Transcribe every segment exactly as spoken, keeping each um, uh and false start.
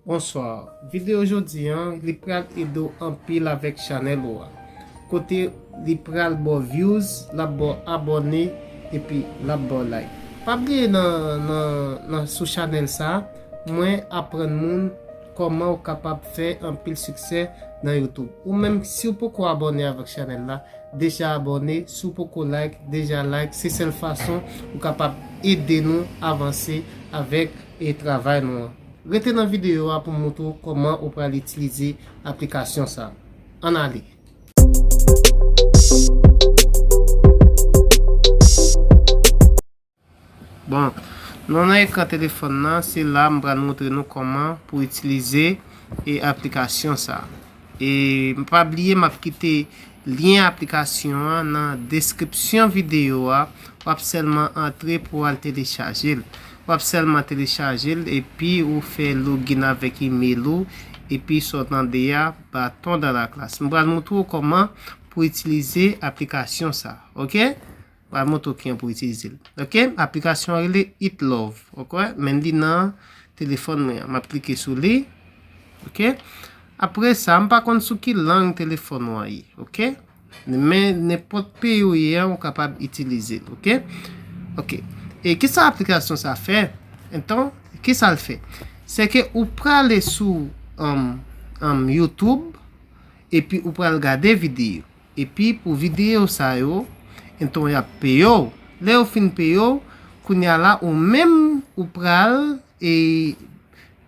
Bonswa. Videyo jodi an, li pral ede w anpil avèk chanèl ou a. Kote li pral ba w views, l ap ba w abòne, epi l ap ba w like. Pa bliye nan, nan, nan sou chanèl sa, mwen aprann moun kòman ou kapab fè anpil siksè nan YouTube. Ou menm, si w poko abòne avèk chanèl la, deja abòne, si w poko like, deja like, se sèl fason ou kapab ede nou avanse avèk e travay nou an. Rete nan videyo a pou m montre w kòman ou pral itilize aplikasyon sa. Ann ale. Bon, nou nan ekran telefòn nan, se la m pral montre nou kòman pou itilize e aplikasyon sa. E pa bliye m ap kite lyen aplikasyon an nan deskripsyon videyo a. W ap sèlman antre pou w al telechaje l. W ap sèlman telechaje l epi ou fè login avèk email ou epi sa w tande a, baton dans la classe. M pral montre w kòman pou itilize aplikasyon sa, oke? Pral montre w kijan pou itilize l. Oke? Aplikasyon an rele Eat Love. Oke? Men li nan telefòn mwen an. M ap klike sou li. Oke? Apre sa, m pa konn sou ki lang telefòn ou an ye. Oke? Men nenpòt peyi ou ye an, ou kapab itilize l. Oke? Oke. E kisa aplikasyon sa fè? Enton, kisa l fè? Se ke ou prale sou um, um, YouTube, epi ou pral gade videyo. Epi pou videyo sa yo, enton y ap peye w. Lè yo fin peye w, kounye a la ou menm ou pral e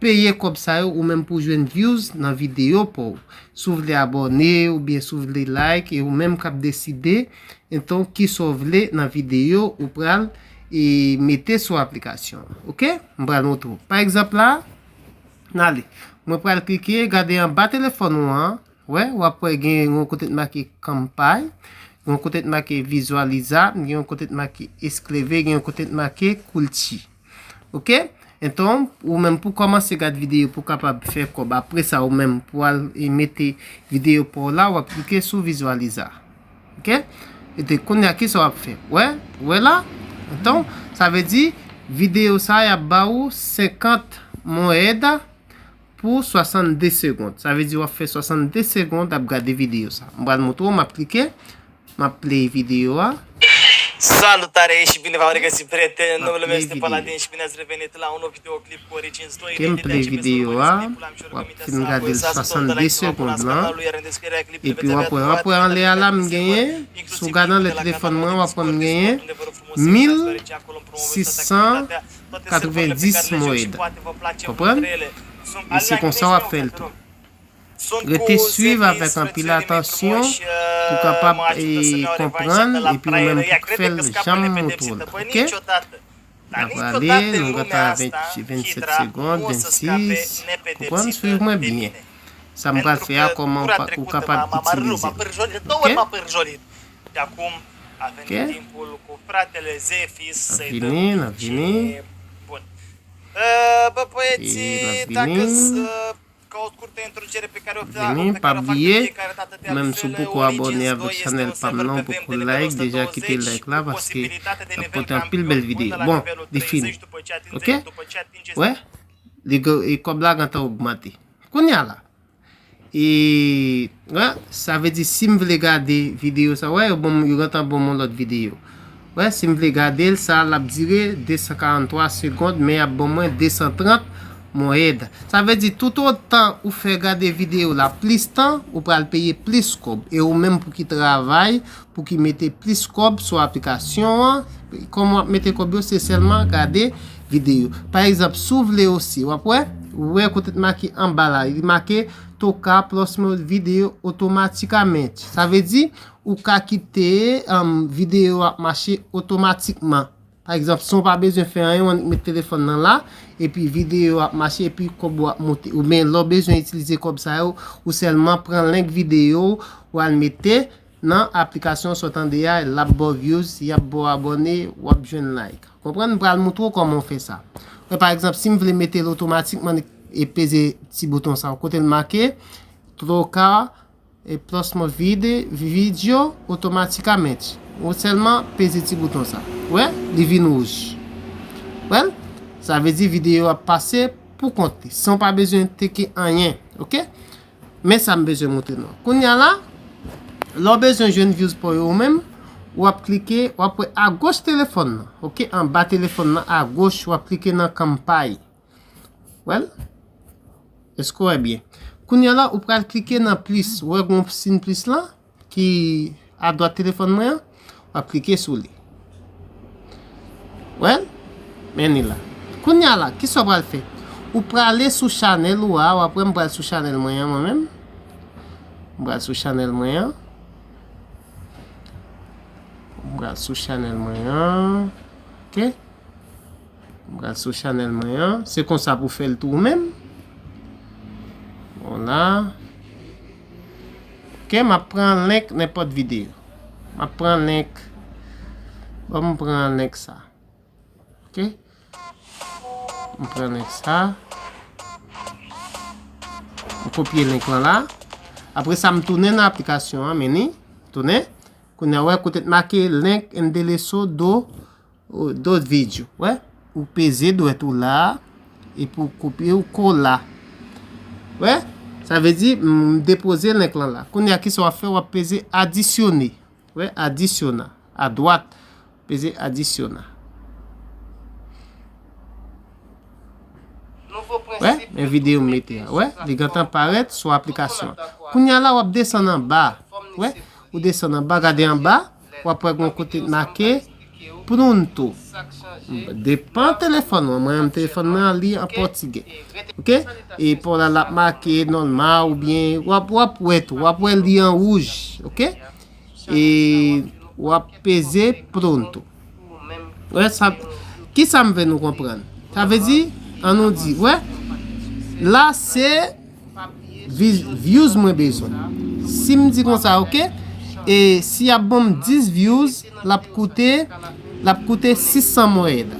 peye kòb sa yo ou menm pou jwenn views nan videyo pa w. Si w vle abòne oubyen si w vle like e ou menm k ap deside enton kisa w vle nan videyo ou pral e mete sou aplikasyon an. Oke? M pral montre w. Pa egzanp la, n ale. Mwen pral klike, gade anba telefòn ou an. Wè, w ap wè gen yon kote t make kanpay, gen yon kote t make vizualiza, gen yon kote t make eskleve, gen yon kote t make kulti. Oke? Enton, ou menm pou kòmanse gad videyo pou kapab fè kòb. Apre sa, ou menm pou al e mete videyo pa w la, w ap klike sou vizualiza. Oke? Epi kounye a, kisa w ap fè? Wè? Wè la? Enton, sa vle di, videyo sa, y ap ba ou senkant moneda pou swasannde segond. Sa vle di w ap fè swasannde segond ap gade videyo sa. M pral montre w, m ap klike, m ap play videyo a. Salutare și bine v-am regăsit, prieteni. Numele meu este Paladin și bine ați revenit la un nou videoclip cu Origins doi. Oke, m play videyo a. W ap fin gade l swasannde segond lan. Epi w ap wè, w ap wè anlè a la m genyen. Si w gade anlè telefòn mwen, w ap wè m genyen mil sis san katrevendis moneda. Konprann? E se konsa w ap fè l tou. Rete swiv avèk anpil atansyon pou kapab e, konprann epi ou menm pou fè l jan m montre w la. Oke? N ap prale, nou gentan a vennsèt segond, vennsis. Konprann? Swiv mwen byen. Sa m pral fè a, kòman ou kapab itilize l. Oke? Oke? N ap vini, n ap vini. E n ap vini. Vini, pa bliye, menm si w poko abòne avèk chanèl pa m nan, w poko like, deja kite like la, paske n ap pote anpil bèl videyo. Bon, li fini. Oke? Wè? Li, e kòb la gentan ogmante. Kounye a la. E, wè, sa vle di si m vle gade videyo sa, wè, yo ban m, yo gentan ban m yon lòt videyo. Wè, si m vle gade l, sa l ap dire de san karant twa segond, men y ap ban mwen de san trant moneda. Sa vle di toutotan ou fè gade videyo la plis tan, ou pral peye plis kòb. E ou menm pou ki travay, pou ki mete plis kòb sou aplikasyon an. Kòman w ap mete kòb yo? Se sèlman gade videyo. Pa egzanp, si w vle osi, w ap wè, ou wè kote t make anba la, li make toka plus more video otomatikamente. Sa vle di, ou ka kite, um, videyo ap mache otomatikman. Pa egzanp, san w pa bezwen fè anyen, w annik met telefòn nan la, epi videyo ap mache, epi kòb ou ap monte. Oubyen lè w bezwen itilize kòb sa yo, ou sèlman pran link videyo, w al mete, nan aplikasyon sa w tande a, l ap ba w views, y ap ba w abòne, w ap jwenn like. Konprann? M pral montre w kòman w fè sa. Wè, pa egzanp, si m vle mete l otomatikman, e peze ti bouton sa, kote l make, trocar e plus more vide, video automaticamente. Ou sèlman peze ti bouton sa. Wè, li vin wouj. Wè, sa vle di videyo ap pase pou kont li, san w pa bezwen teke anyen, oke? Men sa m bezwen montre nou. Kounye a la, lè w bezwen jwenn views pa w yo ou menm, w ap klike, w ap wè agoch telefòn nan, oke? Anba telefòn nan, agoch, w ap klike nan kanpay. Well, èske w wè byen? Kounye a la, ou pral klike nan plis. Ou wè gon siy plis lan ki adwat telefòn mwen an? W ap klike sou li. Well, men li la. Kounye a la, kisa w pral fè? Ou prale sou chanèl ou a, w ap wè m pral sou chanèl mwen an, mwen menm. M pral sou chanèl mwen an. M pral sou chanèl mwen an. Oke? M pral sou chanèl mwen an. Se konsa pou fè l tou ou menm. Vwala. Oke, m ap pran link nenpòt videyo. M ap pran link. Bon, m pran link sa. Oke? M pran link sa. M kopye link lan la. Apre sa, m tounen nan aplikasyon an, men ni. Tounen. Kounye a, wè kote t make link endereso do, do vídeo. Wè, ou peze dwèt ou la, epi w kopye ou kola. Wè, sa vle di, m depoze link lan la. Kounye a, kisa w ap fè? W ap peze adisyone. Wè, adisyona. Adwat, peze adisyona. Wè, men videyo m mete a. Wè, li gentan parèt sou aplikasyon an. Kounye a la, w ap desann anba. Wè, ou desann anba, gade anba, w ap wè gon kote make pronto. Depan telefòn ou. Mwen menm telefòn mwen an, li an pòtigè. Oke? E pa w la, l ap make nòmal oubyen w ap, w ap wè tou, w ap wè li an wouj. Oke? E w ap peze pronto. Wè sa, kisa m vle nou konprann? Sa vle di, an nou di, wè, la se vi-, views mwen bezwen. Si m di konsa, oke? E si y ap ban m dis views, l ap koute, l ap koute sis san mòyèd.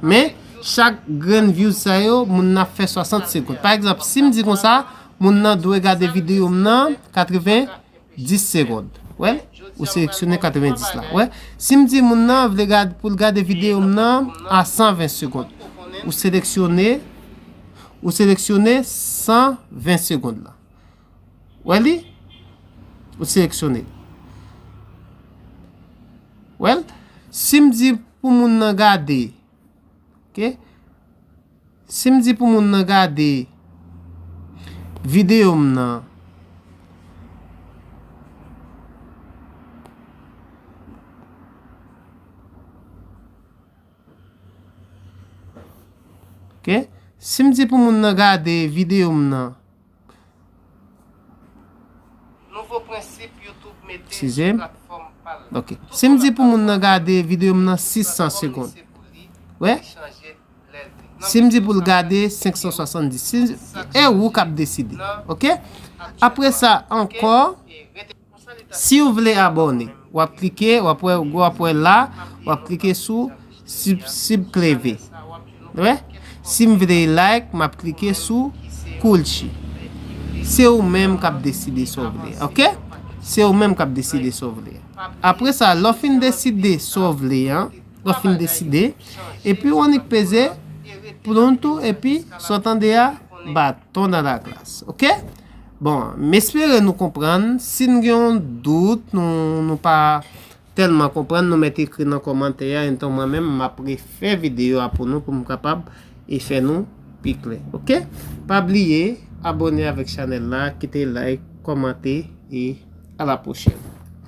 Men, chak grenn views sa yo, moun nan ap fè swasant segonn. Pa egzanp, si m di konsa, moun nan dwe gade videyo m nan katreven dis segonn. Wè? Ou seleksyone katreven dis la. Wè? Si m di moun nan vle gad-, pou l gade videyo m nan a san ven segonn. Ou seleksyone, ou seleksyone san ven segonn la. Wè li? Ou seleksyone. Wè? Si m di pou moun nan gade, oke? Si m di pou moun nan gade videyo m nan, oke? Si m di pou moun nan gade videyo m nan, Nouvo prensip YouTube mete sou platfòm pa l. Ok. Si m di pou moun nan gade videyo m nan sis san segonn. Wè? Si m di pou l gade senk san swasanndis, si, e ou k ap deside. Ok? Apre sa ankò, si w vle abòne, w ap klike, w ap wè, w ap wè la, w ap klike sou sib, sib kleve. Wè? Si m vle like, m ap klike sou kulchi. Se ou menm k ap deside sa w vle, ok? Se ou menm k ap deside sa w vle. Apre sa, lè w fin deside sa w vle an, lè w fin deside, epi w annik peze pronto, epi sa w tande a, baton dans la glace, ok? Bon, m espere nou konprann. Si n gen yon dout, nou, nou pa tèlman konprann, nou mèt ekri nan kòmantè a, entan mwen menm, m ap refè videyo a pou nou, pou m kapab e fè nou pi klè. Ok? Pa bliye abòne avèk chanèl la, kite like, kòmante, e a la pwochèn.